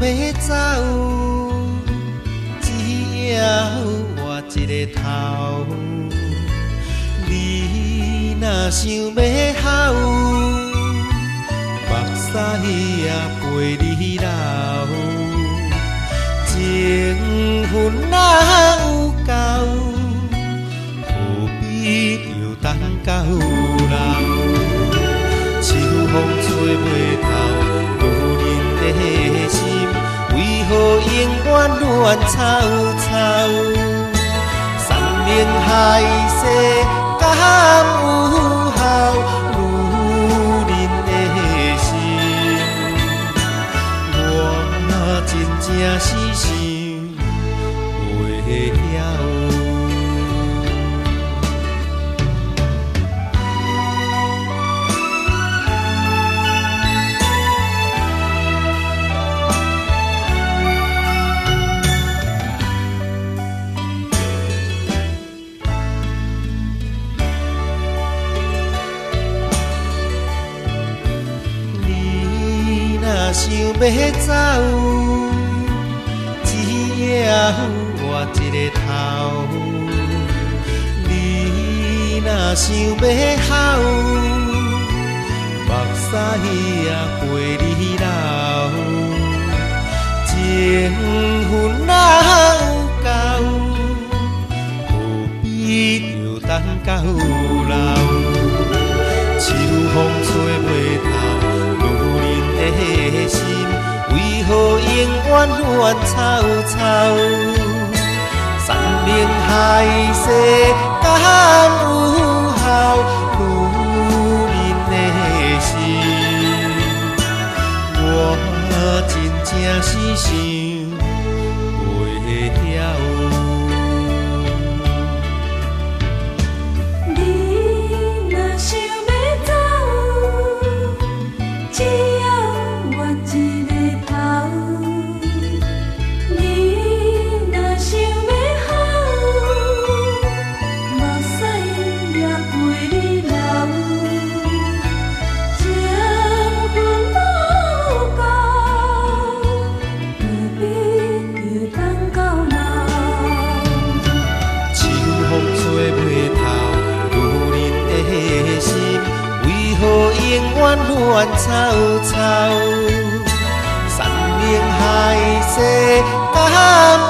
欲走，只要我一个頭。你若想欲哭，目屎也陪你流。情分若有夠，何必又等到老？秋風吹袂透女人的心，為何永遠亂糟糟？山盟海誓敢有效？女人的心，我真正是想袂曉。你若想欲走，只要我一个頭。你若想欲哭，目屎也陪你流。情分若有夠，何必又等到老？秋風吹袂透女人的心，為何永遠亂糟糟？山盟海誓敢有效？女人的心，我真正是想袂曉。你若想欲走，只要我一个頭。你若想欲哭，目屎也陪你流。情分若有夠，何必又等到老？秋風吹袂透女人的心，為何永遠亂糟糟？山盟海誓敢有